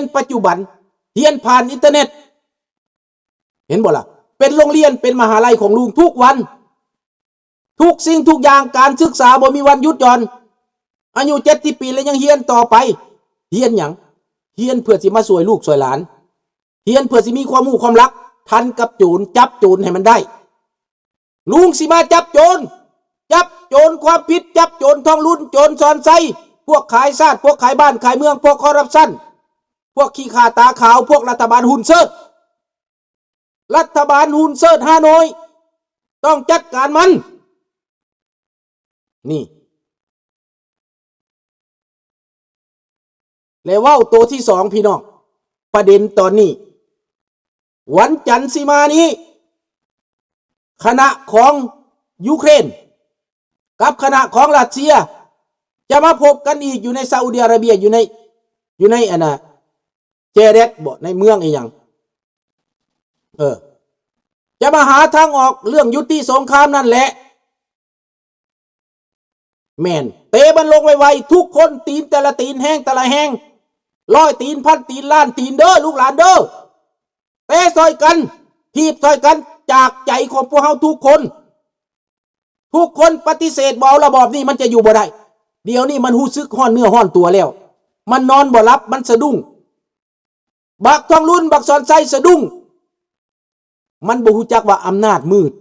ນປັດຈຸບັນ ຮຽນຜ່ານອິນເຕີເນັດ ເຫັນບໍ່ລະ? ເປັນໂຮງຮຽນ ເປັນມະຫາໄລຂອງລຸງທຸກວັນ ທຸກສິ່ງທຸກຢ່າງ ການສຶກສາບໍ່ມີວັນຢຸດຢ່ອນ. ອາຍຸເຈັດສິບປີແລ້ວຍັງຮຽນຕໍ່ໄປ. ຮຽນຫຍັງ? ຮຽນເພື່ອຊິມາຊ່ວຍລູກຊ່ວຍຫຼານ. ຮຽນເພື່ອຊິມີຄວາມຮູ້ຄວາມລັກ ທັນກັບໂຈນ, ຈັບໂຈນໃຫ້ມັນໄດ້. ລຸງຊິມາຈັບໂຈນ, ຈັບໂຈນຄວາມຜິດ, ຈັບໂຈນທອງລຸນ, ໂຈນສອນໄຊ, ພວກຂາຍຊາດ, ພວກຂາຍບ້ານຂາຍເມືອງ, ພວກຄໍຣັບຊັນ, ພວກຂີ້ຂ້າຕາຂາວ, ພວກລັດຖະບານຮຸ້ນເຊີດ. ລັດຖະບານຮຸ້ນເຊີດຮ່າໂນ້ຍ ຕ້ອງຈັດການມັນ. ນີ້ ແລະ ເວົ້າໂຕທີສອງ ພີ່ນ້ອງ, ປະເດັນຕອນນີ້ ວັນຈັນຊິມານີ້ ຄະນະຂອງຢູເຄຣນ ກັບຄະນະຂອງຣັດເຊຍ ຈະມາພົບກັນອີກຢູ່ໃນຊາອຸດີອາຣາເບຍ ຢູ່ໃນ ຢູ່ໃນອັນນ່າ ເຈແດັດບໍ ໃນເມືອງອີ່ຫຍັງ ເອີ ຈະມາຫາທາງອອກເລື່ອງຍຸຕິສົງຄາມນັ້ນແຫຼະ. ແມ່ນ ເຕະມັນລົງໄວໆ ທຸກຄົນ ຕີນແຕ່ລະຕີນ ແຮງແຕ່ລະແຮງ ຮ້ອຍຕີນ ພັນຕີນ ລ້ານຕີນເດີ ລູກຫຼານເດີ. ເຕະຊ່ອຍກັນ ຖີບຊ່ອຍກັນ ຈາກໃຈຂອງພວກເຮົາທຸກຄົນ. ທຸກຄົນປະຕິເສດບໍ່ເອົາລະບອບນີ້ ມັນຈະຢູ່ບໍ່ໄດ້. ດຽວນີ້ມັນຮູ້ສຶກຮ້ອນເນື້ອຮ້ອນຕົວແລ້ວ ມັນນອນບໍ່ຫຼັບ ມັນສະດຸ້ງ. ບັກທອງລຸນ ບັກສອນໄຊສະດຸ້ງ. ມັນບໍ່ຮູ້ຈັກວ່າອຳນາດມືດ.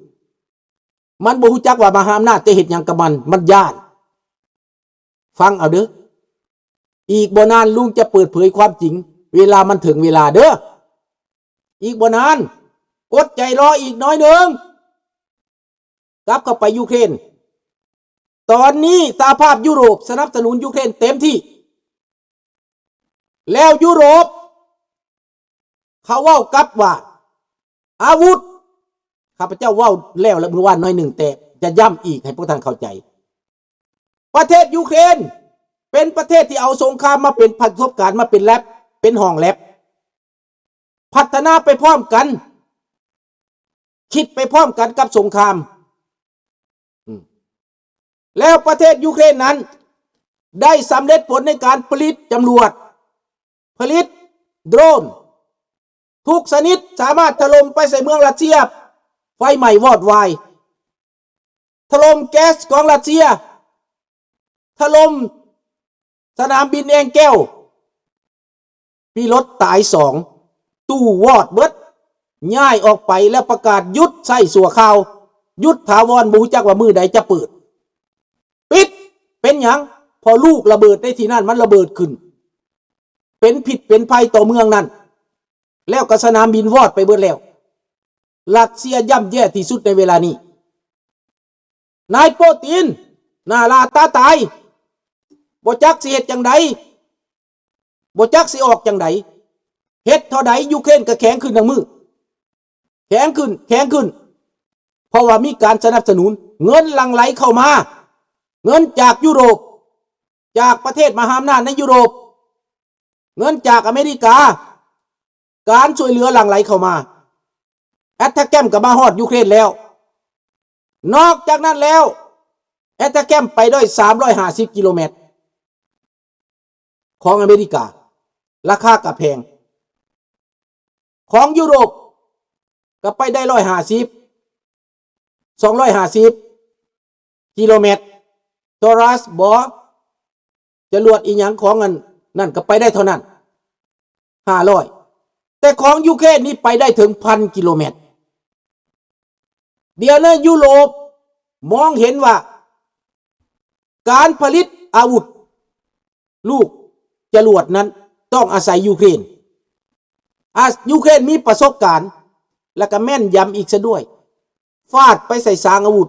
ມັນບໍ່ຮູ້ຈັກວ່າມະຫາອຳນາດຈະເຮັດຫຍັງກັບມັນ. ມັນຢ້ານ. ຟັງເອົາເດີ. ອີກບໍ່ນານລຸງຈະເປີດເຜີຍຄວາມຈິງ ເວລາມັນເຖິງເວລາເດີ. ອີກບໍ່ນານ. ອົດໃຈລໍອີກໜ້ອຍໜຶ່ງ. ກັບເຂົ້າໄປຢູເຄຣນ. ຕອນນີ້ສະຫະພາບຢູໂຣບສະໜັບສະໜູນຢູເຄຣນເຕັມທີ່. ແລ້ວຢູໂຣບ ເຂົາເວົ້າກັບວ່າ ອາວຸດ. ຂ້າພະເຈົ້າເວົ້າແລ້ວລະມື້ວານໜ້ອຍໜຶ່ງ, ແຕ່ຈະຢ້ຳອີກໃຫ້ພວກທ່ານເຂົ້າໃຈ. ປະເທດຢູເຄຣນ ເປັນປະເທດທີ່ເອົາສົງຄາມມາເປັນປະສົບການ, ມາເປັນແລັບ, ເປັນຫ້ອງແລັບ. ພັດທະນາໄປພ້ອມກັນ, ຄິດໄປພ້ອມກັນກັບສົງຄາມ. ອືມ ແລ້ວປະເທດຢູເຄຣນນັ້ນ ໄດ້ສຳເລັດຜົນໃນການຜະລິດຈຳຫຼວດ, ຜະລິດໂດຣນ ທຸກຊະນິດ ສາມາດຖະຫຼົ່ມໄປໃສ່ເມືອງຣັດເຊຍ, ໄຟໄໝ້ວອດວາຍ. ຖະຫຼົ່ມແກັສຂອງຣັດເຊຍ, ຖະຫຼົ່ມສະໜາມບິນແອງແກວ, ປີລົດຕາຍສອງ, ຕູ້ວອດເບິດ, ຍ້າຍອອກໄປແລ້ວປະກາດຢຸດໃຊ້ຊົ່ວຄາວ, ຢຸດຖາວອນ, ບໍ່ຮູ້ຈັກວ່າມື້ໃດຈະເປີດ, ປິດ. ເປັນຫຍັງ? ເພາະລູກລະເບີດໃນທີ່ນັ້ນມັນລະເບີດຂຶ້ນ, ເປັນພິດເປັນໄພຕໍ່ເມືອງນັ້ນ, ແລ້ວກໍສະໜາມບິນວອດໄປເບິດແລ້ວ. ຣັດເຊຍຢ້ຳແຍ່ທີ່ສຸດໃນເວລານີ້. ນາຍໂປຕິນ ໜ້າຫຼ້າຕາຕາຍ, ບໍ່ຈັກຊິເຮັດຈັ່ງໃດ, ບໍ່ຈັກຊິອອກຈັ່ງໃດ. ເຮັດເທົ່າໃດ ຢູເຄຣນກໍແຂງຂຶ້ນນຳມື້, ແຂງຂຶ້ນ, ແຂງຂຶ້ນ, ເພາະວ່າມີການສະໜັບສະໜູນ, ເງິນຫຼັ່ງໄຫຼເຂົ້າມາ, ເງິນຈາກຢູໂຣບ, ຈາກປະເທດມະຫາອຳນາດໃນຢູໂຣບ, ເງິນຈາກອາເມລິກາ, ການຊ່ວຍເຫຼືອຫຼັ່ງໄຫຼເຂົ້າມາ. ແອັດຕາແກມກໍມາຮອດຢູເຄຣນແລ້ວ. ນອກຈາກນັ້ນແລ້ວ ແອັດຕາແກມໄປດ້ວຍສາມຮ້ອຍຫ້າສິບກິໂລແມັດ ຂອງອາເມລິກາ, ລາຄາກໍແພງ. ຂອງຢູໂຣບກໍໄປໄດ້ຮ້ອຍຫ້າສິບ ສອງຮ້ອຍຫ້າສິບກິໂລແມັດ, ໂທຣັສບໍ ຈະລວດອີ່ຫຍັງຂອງອັນນັ້ນກໍໄປໄດ້ເທົ່ານັ້ນ ຫ້າຮ້ອຍ, ແຕ່ຂອງຢູເຄຣນນີ້ໄປໄດ້ເຖິງພັນກິໂລແມັດ. ດຽວນີ້ຢູໂຣບມອງເຫັນວ່າການຜະລິດອາວຸດລູກຈະລວດນັ້ນຕ້ອງອາໄສຢູເຄຣນ. ອາ ຢູເຄຣນມີປະສົບການ ແລະກະແມ່ນຢຳອີກຊະດ້ວຍ. ຟາດໄປໃສ່ສາງອາວຸດ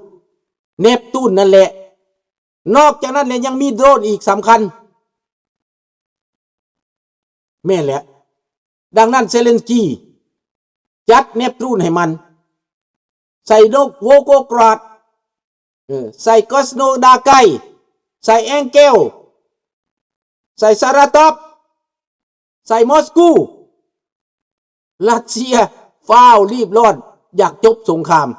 ເນບຕູນນັ້ນແຫຼະ. ນອກຈາກນັ້ນແລ້ວຍັງມີໂດຣນອີກສຳຄັນ. ແມ່ນແຫຼະ. ດັ່ງນັ້ນເຊເລັນສກີຈັດເນບຕູນໃຫ້ມັນ, ໃສ່ໂວໂກກຣາດ, ເອີ, ໃສ່ກອສໂນດາໄກ, ໃສ່ແອງແກວ, ໃສ່ສາຣາຕອບ, ໃສ່ມອສກູ. ຣັດເຊຍຟ້າວລີບຮ້ອນຢາກຈົບສົງຄາມ.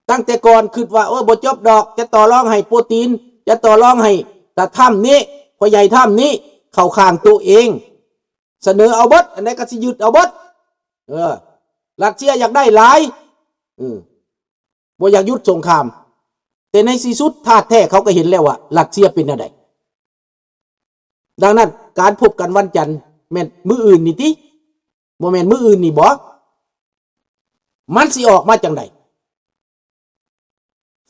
ຕັ້ງແຕ່ກ່ອນຄິດວ່າ ໂອ້ຍ ບໍ່ຈົບດອກ, ຈະຕໍ່ລອງໃຫ້ປູຕິນ, ຈະຕໍ່ລອງໃຫ້ຕາທຳນີ້, ພໍ່ໃຫຍ່ທຳນີ້ເຂົ້າຂ້າງໂຕເອງ. ສະເໜີເອົາເບິດ, ອັນໃດກໍຊິຍຶດເອົາເບິດ. ເອີ ຣັດເຊຍຢາກໄດ້ຫຼາຍ ເອີ ບໍ່ຢາກຢຸດສົງຄາມ, ແຕ່ໃນທີ່ສຸດທ່າແທ້ເຂົາກໍເຫັນແລ້ວວ່າຣັດເຊຍເປັນແນວໃດ. ດັ່ງນັ້ນ ການພົບກັນວັນຈັນແມ່ນມື້ອື່ນນີ້ຕິ? ບໍ່ແມ່ນມື້ອື່ນນີ້ບໍ? ມັນຊິອອກມາຈັ່ງໃດ?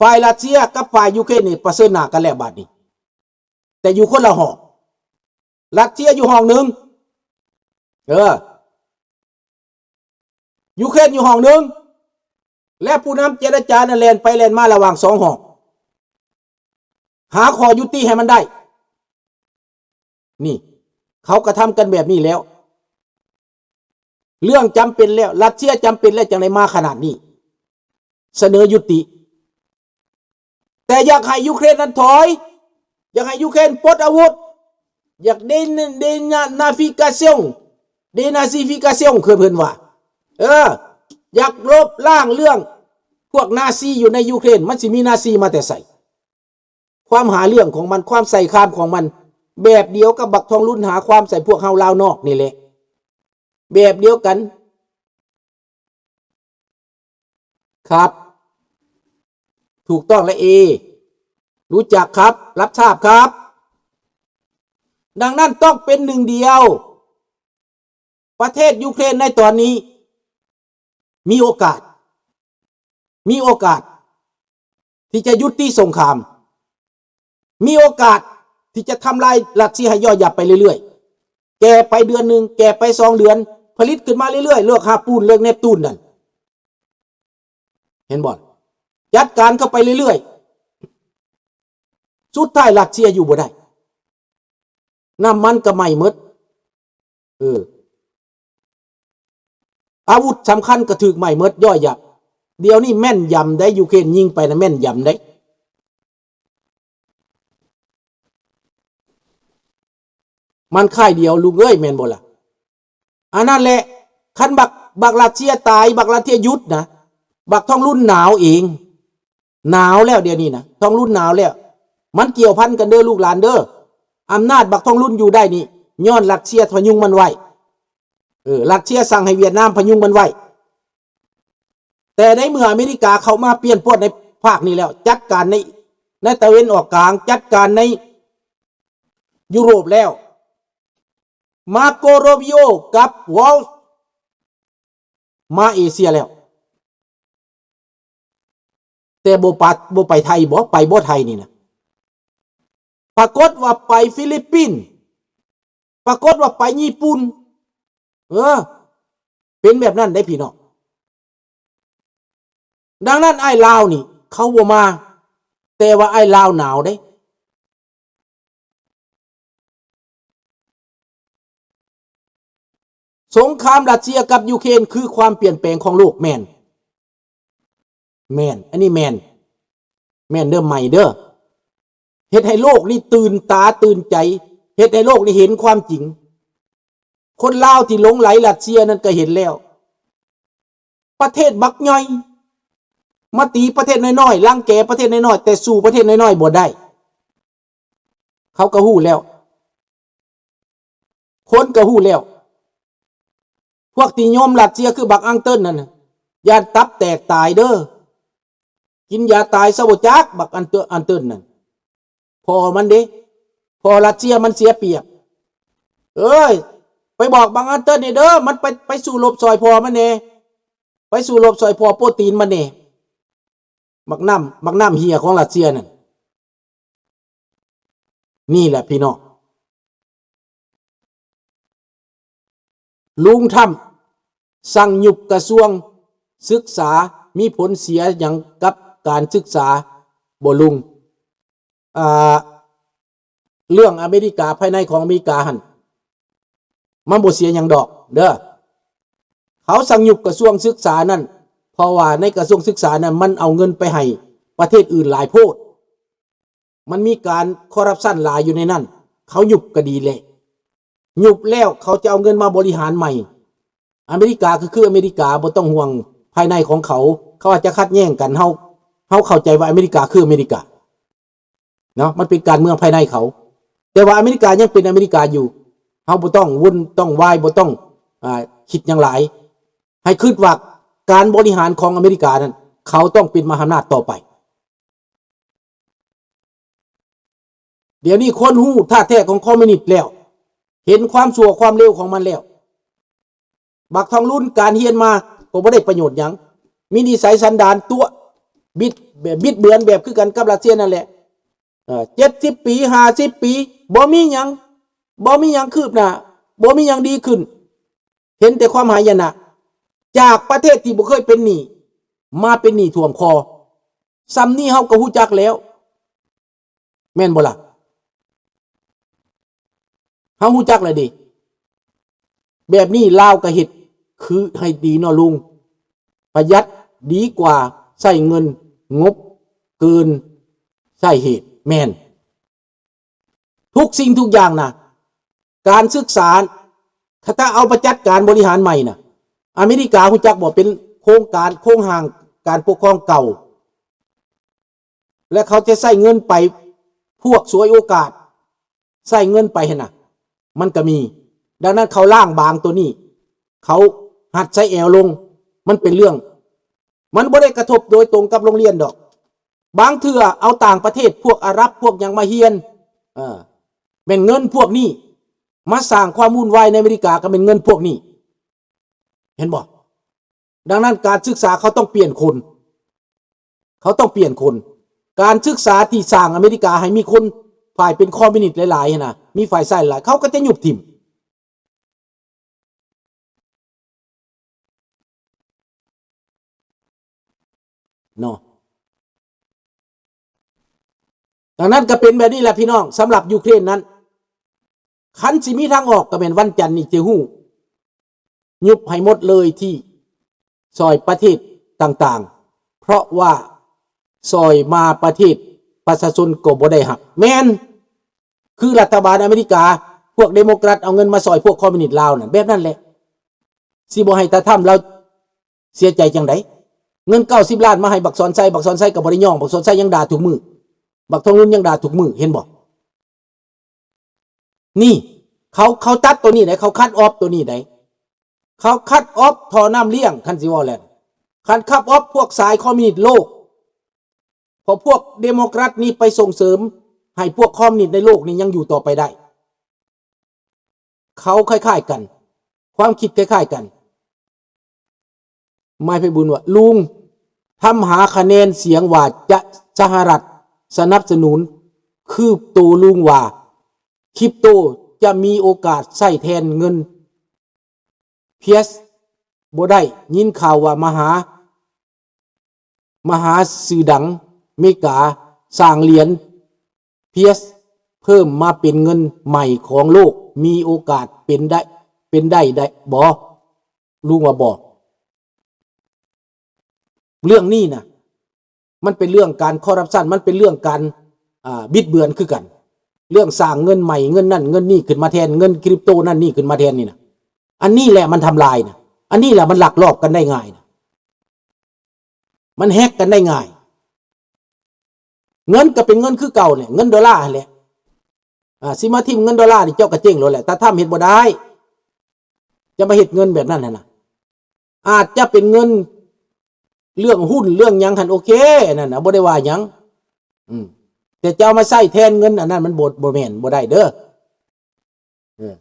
ຝ່າຍຣັດເຊຍກັບຝ່າຍຢູເຄຣນນີ້ປະເຊີນໜ້າກັນແລ້ວບາດນີ້, ແຕ່ຢູ່ຄົນລະຫ້ອງ. ຣັດເຊຍຢູ່ຫ້ອງໜຶ່ງ, ເອີ ຢູເຄຣນຢູ່ຫ້ອງໜຶ່ງ ແລະ ຜູ້ນຳເຈລະຈານັ້ນແລ່ນໄປແລ່ນມາລະຫວ່າງສອງຫ້ອງ ຫາຂໍ້ຍຸຕິໃຫ້ມັນໄດ້. ນີ້ ເຂົາກະທຳກັນແບບນີ້ແລ້ວ. ເລື່ອງຈຳເປັນແລ້ວ, ຣັດເຊຍຈຳເປັນແລ້ວ ຈັ່ງໄດ້ມາຂະໜາດນີ້ ສະເໜີຍຸຕິ. ແຕ່ຢາກໃຫ້ຢູເຄຣນນັ້ນຖອຍ, ຢາກໃຫ້ຢູເຄຣນປົດອາວຸດ, ຢາກເດນ- ເດນາ- ນາຟິກາຊຽງ, ເດນາຊີຟິກາຊຽງ ຄືເພິ່ນວ່າ. ເອີ ຢາກລົບລ້າງເລື່ອງພວກນາຊີຢູ່ໃນຢູເຄຣນ. ມັນຊິມີນາຊີມາແຕ່ໃສ? ຄວາມຫາເລື່ອງຂອງມັນ, ຄວາມໃສ່ຄາມຂອງມັນ ແບບດຽວກັບບັກທອງລຸນຫາຄວາມໃສ່ພວກເຮົາລາວນອກນີ້ແຫຼະ, ແບບດຽວກັນ. ຄັບ ຖືກຕ້ອງແລ້ວ ເອ ຮູ້ຈັກຄັບ ຮັບຊາບຄັບ. ດັ່ງນັ້ນຕ້ອງເປັນໜຶ່ງດຽວ. ປະເທດຢູເຄຣນໃນຕອນນີ້ມີໂອກາດ, ມີໂອກາດທີ່ຈະຍຸຕິສົງຄາມ, ມີໂອກາດທີ່ຈະທຳລາຍຣັດເຊຍໃຫ້ຫຍໍ້ຫຍັບໄປເລື້ອຍໆ. ແກ່ໄປເດືອນໜຶ່ງ, ແກ່ໄປສອງເດືອນ, ຜະລິດຂຶ້ນມາເລື້ອຍໆ, ເລິກຫາປູນ, ເລິກເນບຕູນນັ້ນ. ເຫັນບໍ່? ຈັດການເຂົ້າໄປເລື້ອຍໆ. ສຸດທ້າຍຣັດເຊຍຢູ່ບໍ່ໄດ້, ນ້ຳມັນກໍໄໝ້ໝົດ. ເອີ ອາວຸດສຳຄັນກໍຖືກໄໝ້ໝົດ, ຫຍໍ້ຫຍັບ. ດຽວນີ້ແມ່ນຢຳໄດ໋, ຢູເຄຣນຍິງໄປນະແມ່ນຢຳໄດ໋. ມັນຄ້າຍດຽວ ລຸງເອີຍ, ແມ່ນບໍ່ລະ? ອັນນັ້ນແຫຼະ, ຄັນບັກ- ບັກຣັດເຊຍຕາຍ, ບັກຣັດເຊຍຢຸດນະ, ບັກທອງລຸນໜາວເອງ. ໜາວແລ້ວດຽວນີ້ນະ, ທອງລຸນໜາວແລ້ວ. ມັນກ່ຽວພັນກັນເດີລູກຫຼານເດີ. ອຳນາດບັກທອງລຸນຢູ່ໄດ້ນີ້ ຍ້ອນຣັດເຊຍພະຍຸງມັນໄວ້. ເອີ ຣັດເຊຍສັ່ງໃຫ້ຫວຽດນາມພະຍຸງມັນໄວ້. ແຕ່ໃນເມື່ອອາເມລິກາເຂົ້າມາປ່ຽນປ່ວນໃນພາກນີ້ແລ້ວ, ຈັດການໃນ- ໃນຕາເວັນອອກກາງ, ຈັດການໃນຢູໂຣບແລ້ວ, ມາໂກ ໂຣບິໂອ ກັບ ວອລ ມາເອເຊຍແລ້ວ. ແຕ່ບໍ່ປະ- ບໍ່ໄປໄທບໍ? ໄປບໍ່ໄທນີ້ນະ? ປາກົດວ່າໄປຟີລິບປິນ, ປາກົດວ່າໄປຍີ່ປຸ່ນ. ເອີ ເປັນແບບນັ້ນເດ້ພີ່ນ້ອງ. ດັ່ງນັ້ນອ້າຍລາວນີ້ເຂົາບໍ່ມາ, ແຕ່ວ່າອ້າຍລາວໜາວເດ້. ສົງຄາມຣັດເຊຍກັບຢູເຄຣນຄືຄວາມປ່ຽນແປງຂອງໂລກ, ແມ່ນ, ແມ່ນ, ອັນນີ້ແມ່ນ, ແມ່ນເດີ ໃໝ່ເດີ. ເຮັດໃຫ້ໂລກນີ້ຕື່ນຕາຕື່ນໃຈ, ເຮັດໃຫ້ໂລກນີ້ເຫັນຄວາມຈິງ. ຄົນລາວທີ່ຫຼົງໄຫຼຣັດເຊຍນັ້ນກໍເຫັນແລ້ວ, ປະເທດບັກໃຫຍ່ ມາຕີປະເທດນ້ອຍໆ, ລັງແກປະເທດນ້ອຍໆ, ແຕ່ສູ້ປະເທດນ້ອຍໆບໍ່ໄດ້. ເຂົາກໍຮູ້ແລ້ວ, ຄົນກໍຮູ້ແລ້ວ. ພວກທີ່ໂຍມຣັດເຊຍຄືບັກອັງເຕີນນັ້ນນະ, ຢ້ານຕັບແຕກຕາຍເດີ. ກິນຢາຕາຍຊະບໍ່ຈັກ, ບັກອັນເຕີ- ອັນເຕີນນັ້ນ. ພໍ່ມັນເດ້, ພໍ່ຣັດເຊຍມັນເສຍປຽບ. ເອີຍ, ໄປບອກບັກອັນເຕີນນີ້ເດີ, ມັນໄປ- ໄປສູ້ລົບຊ່ອຍພໍ່ມັນແດ່, ໄປສູ້ລົບຊ່ອຍພໍ່ໂປຕີນມັນແດ່. ບັກນ້ຳ- ບັກນ້ຳເຫ່ຍຂອງຣັດເຊຍນັ້ນ. ນີ້ແຫຼະພີ່ນ້ອງ, ລຸງທຳສັ່ງຍຸບກະຊວງສຶກສາ ມີຜົນເສຍຫຍັງກັບການສຶກສາບໍ່ລຸງ? ອ່າ ເລື່ອງອາເມລິກາ, ພາຍໃນຂອງອາເມລິກາຫັ້ນ ມັນບໍ່ເສຍຫຍັງດອກເດີ. ເຂົາສັ່ງຍຸບກະຊວງສຶກສານັ້ນ ເພາະວ່າໃນກະຊວງສຶກສານັ້ນ ມັນເອົາເງິນໄປໃຫ້ປະເທດອື່ນຫຼາຍໂພດ, ມັນມີການຄໍຣັບຊັນຫຼາຍຢູ່ໃນນັ້ນ. ເຂົາຍຸບກໍດີແຫຼະ, ຍຸບແລ້ວເຂົາຈະເອົາເງິນມາບໍລິຫານໃໝ່. ອາເມລິກາກໍຄືອາເມລິກາ, ບໍ່ຕ້ອງຫ່ວງພາຍໃນຂອງເຂົາ. ເຂົາອາດຈະຂັດແຍ່ງກັນ, ເຮົາ- ເຮົາເຂົ້າໃຈວ່າອາເມລິກາຄືອາເມລິກາ. ເນາະ, ມັນເປັນການເມືອງພາຍໃນເຂົາ, ແຕ່ວ່າອາເມລິກາຍັງເປັນອາເມລິກາຢູ່. ເຮົາບໍ່ຕ້ອງວຸ່ນຕ້ອງວາຍ ບໍ່ຕ້ອງ ອາ ຄິດຫຍັງຫຼາຍ. ໃຫ້ຄິດວ່າການບໍລິຫານຂອງອາເມລິການັ້ນ ເຂົາຕ້ອງເປັນມະຫາອຳນາດຕໍ່ໄປ. ດຽວນີ້ຄົນຮູ້ທ່າແທ້ຂອງຄອມມິວນິດແລ້ວ ເຫັນຄວາມຊົ່ວຄວາມເລວຂອງມັນແລ້ວ. ບັກທອງລຸນ ການຮຽນມາກໍບໍ່ໄດ້ປະໂຫຍດຫຍັງ, ມີນິໄສສັນດານຕົວະ ບິດ ແບບບິດເບືອນແບບຄືກັນກັບຣັດເຊຍນັ້ນແຫຼະ. ເອີ ເຈັດສິບປີ ຫ້າສິບປີ ບໍ່ມີຫຍັງ ບໍ່ມີຫຍັງຄືບໜ້າ ບໍ່ມີຫຍັງດີຂຶ້ນ ເຫັນແຕ່ຄວາມຫາຍະນະ ຈາກປະເທດທີ່ບໍ່ເຄີຍເປັນໜີ້ ມາເປັນໜີ້ຖ້ວມຄໍ. ສ່ຳນີ້ເຮົາກໍຮູ້ຈັກແລ້ວ ແມ່ນບໍ່ລະ? ເຮົາຮູ້ຈັກແລ້ວເດ. ແບບນີ້ລາວກໍເຮັດຄືໃຫ້ດີເນາະລຸງ, ປະຢັດດີກວ່າໃຊ້ເງິນງົບເກີນໃຊ້ເຫດ. ແມ່ນ ທຸກສິ່ງທຸກຢ່າງນະ ການສຶກສາ ຖ້າ ຖ້າເອົາໄປຈັດການບໍລິຫານໃໝ່ນະ ອາເມລິກາຮູ້ຈັກບໍ່ ເປັນໂຄງການ ໂຄງຮ່າງການປົກຄອງເກົ່າ ແລະ ເຂົາຈະໃຊ້ເງິນໄປ ພວກສວຍໂອກາດ ໃຊ້ເງິນໄປຫັ້ນນະ ມັນກໍມີ. ດັ່ງນັ້ນເຂົາລ້າງບາງໂຕນີ້ ເຂົາຮັດໃສ່ແອວລົງ ມັນເປັນເລື່ອງ ມັນບໍ່ໄດ້ກະທົບໂດຍຕົງກັບໂຮງຮຽນດອກ. ບາງເທື່ອເອົາຕ່າງປະເທດ ພວກອາຣັບ ພວກຫຍັງມາຮຽນ ເອີ ແມ່ນເງິນພວກນີ້ມາສ້າງຄວາມວຸ່ນວາຍໃນອາເມລິກາ ກໍແມ່ນເງິນພວກນີ້ ເຫັນບໍ່? ດັ່ງນັ້ນການສຶກສາເຂົາຕ້ອງປ່ຽນຄົນ ເຂົາຕ້ອງປ່ຽນຄົນ. ການສຶກສາທີ່ສ້າງອາເມລິກາໃຫ້ມີຄົນຝ່າຍເປັນຄອມມິວນິດຫຼາຍໆຫັ້ນນະ ມີຝ່າຍຊ້າຍຫຼາຍ ເຂົາກໍຈະຍຸບຖິ້ມ ເນາະ. ດັ່ງນັ້ນກໍເປັນແບບນີ້ແຫຼະພີ່ນ້ອງ ສຳລັບຢູເຄຣນນັ້ນ ຄັນຊິມີທາງອອກກໍແມ່ນວັນຈັນນີ້ຈະຮູ້ ຍຸບໃຫ້ໝົດເລີຍທີ່ຊ່ອຍປະເທດຕ່າງໆ ເພາະວ່າຊ່ອຍມາປະເທດ ປະຊາຊົນກໍບໍ່ໄດ້ຮັບ. ແມ່ນ ຄືລັດຖະບານອາເມລິກາ ພວກເດໂມແຄຣດເອົາເງິນມາຊ່ອຍພວກຄອມມິວນິດລາວນັ້ນ ແບບນັ້ນແຫຼະ. ຊິບໍ່ໃຫ້ຕາທຳລາວເສຍໃຈຈັ່ງໃດ? ເງິນເກົ້າສິບລ້ານມາໃຫ້ບັກສອນໄຊ ບັກສອນໄຊກໍບໍ່ໄດ້ຍ້ອງ ບັກສອນໄຊຍັງດ່າທຸກມື້ ບັກທອງລຸນຍັງດ່າທຸກມື້ ເຫັນບໍ່? ນີ້ ເຂົາ ເຂົາຕັດໂຕນີ້ໄດ໋ ເຂົາຄັດອອບໂຕນີ້ໄດ໋ ເຂົາຄັດອອບທໍ່ນ້ຳລ້ຽງ ຄັນຊິເວົ້າແລ້ວ ຄັນຄັດອອບພວກສາຍຄອມມິວນິດໂລກ ເພາະພວກເດໂມແຄຣດນີ້ໄປສົ່ງເສີມໃຫ້ພວກຄອມມິວນິດໃນໂລກນີ້ຍັງຢູ່ຕໍ່ໄປໄດ້. ເຂົາຄ້າຍໆກັນ ຄວາມຄິດຄ້າຍໆກັນ. ໝາຍໄພບູນວ່າ ລຸງທຳຫາຄະແນນສຽງວ່າຈະ ສະຫະລັດສະໜັບສະໜູນຄຣິບໂຕ. ລຸງວ່າຄຣິບໂຕຈະມີໂອກາດໃຊ້ແທນເງິນເພຍສບໍ່ໄດ້. ຍິນຂ່າວວ່າມະຫາ ມະຫາຊື່ດັງເມກາສ້າງຫຼຽນເພຍສເພີ່ມມາເປັນເງິນໃໝ່ຂອງໂລກ ມີໂອກາດເປັນໄດ້ ເປັນໄດ້ ໄດ້ບໍ່? ລຸງວ່າບໍ່. ເລື່ອງນີ້ນະ ມັນເປັນເລື່ອງການຄໍຣັບຊັນ ມັນເປັນເລື່ອງການ ອ່າ ບິດເບືອນຄືກັນ. ເລື່ອງສ້າງເງິນໃໝ່ ເງິນນັ້ນເງິນນີ້ຂຶ້ນມາແທນ ເງິນຄຣິບໂຕນັ້ນນີ້ຂຶ້ນມາແທນນີ້ນະ ອັນນີ້ແຫຼະມັນທຳລາຍນະ ອັນນີ້ແຫຼະມັນລັກລອບກັນໄດ້ງ່າຍນະ ມັນແຮັກກັນໄດ້ງ່າຍ. ເງິນກໍເປັນເງິນຄືເກົ່າແຫຼະ ເງິນໂດລາຫັ້ນແຫຼະ. ອ່າ ຊິມາຖິ້ມເງິນໂດລານີ້ ເຈົ້າກໍເຈັງໂລດແຫຼະ. ຕາທຳເຮັດບໍ່ໄດ້ ຈະມາເຮັດເງິນແບບນັ້ນຫັ້ນນະ. ອາດຈະເປັນເງິນເລື່ອງຫຸ້ນເລື່ອງຫຍັງຫັ້ນ ໂອເຄ ອັນນັ້ນນະ ບໍ່ໄດ້ວ່າຫຍັງ. ອືມ ແຕ່ຈະເອົາມາໃຊ້ແທນເງິນອັນນັ້ນ ມັນບໍ່ ບໍ່ແມ່ນ ບໍ່ໄດ້ເດີ. ເອີ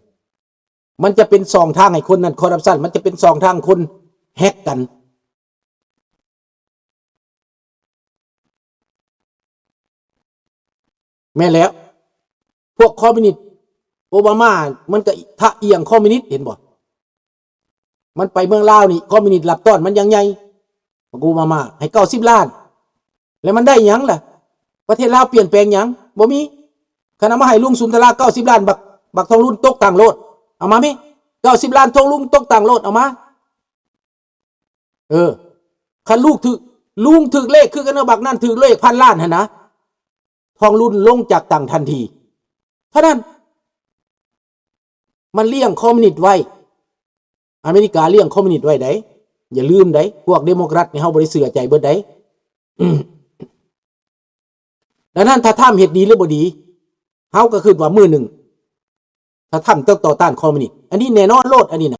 ມັນຈະເປັນຊ່ອງທາງໃຫ້ຄົນນັ້ນຄໍຣັບຊັນ ມັນຈະເປັນຊ່ອງທາງຄົນແຮັກກັນ. ແມ່ນແລ້ວ ພວກຄອມມິວນິດ ໂອບາມາ ມັນກໍທະອຽງຄອມມິວນິດ ເຫັນບໍ່? ມັນໄປເມືອງລາວນີ້ ຄອມມິວນິດລັບຕ້ອນມັນຢ່າງໃຫຍ່ ບັກໂອບາມາໃຫ້ເກົ້າສິບລ້ານ ແລ້ວມັນໄດ້ຫຍັງລະ? ປະເທດລາວປ່ຽນແປງຫຍັງ? ບໍ່ມີ. ຄັນເອົາມາໃຫ້ລຸງສຸນທະລາເກົ້າສິບລ້ານ ບັກ ບັກທອງລຸນຕົກຕັ່ງໂລດ ເອົາມາແມະ ເກົ້າສິບລ້ານ ທອງລຸງຕົກຕັ່ງໂລດ ເອົາມາ. ເອີ ຄັນລູກຖືກ ລຸງຖືກເລກຄືກັນເນາະ ບັກນັ້ນຖືກເລກພັນລ້ານຫັ້ນນະ ທອງລຸນລົງຈາກຕັ່ງທັນທີ ເທົ່ານັ້ນ. ມັນລ້ຽງຄອມມິວນິດໄວ້ ອາເມລິກາລ້ຽງຄອມມິວນິດໄວ້ໃດ໋ ຢ່າລືມໃດ໋ ພວກເດໂມແຄຣດນີ້ເຮົາບໍ່ໄດ້ເຊື່ອໃຈເບິດໃດ໋. ດັ່ງນັ້ນ ຖ້າທຳເຮັດດີຫຼືບໍ່ດີ ເຮົາກໍຄິດວ່າມື້ໜຶ່ງ ຖ້າທຳຕ້ອງຕໍ່ຕ້ານຄອມມິວນິດ ອັນນີ້ແນ່ນອນໂລດ ອັນນີ້ນະ.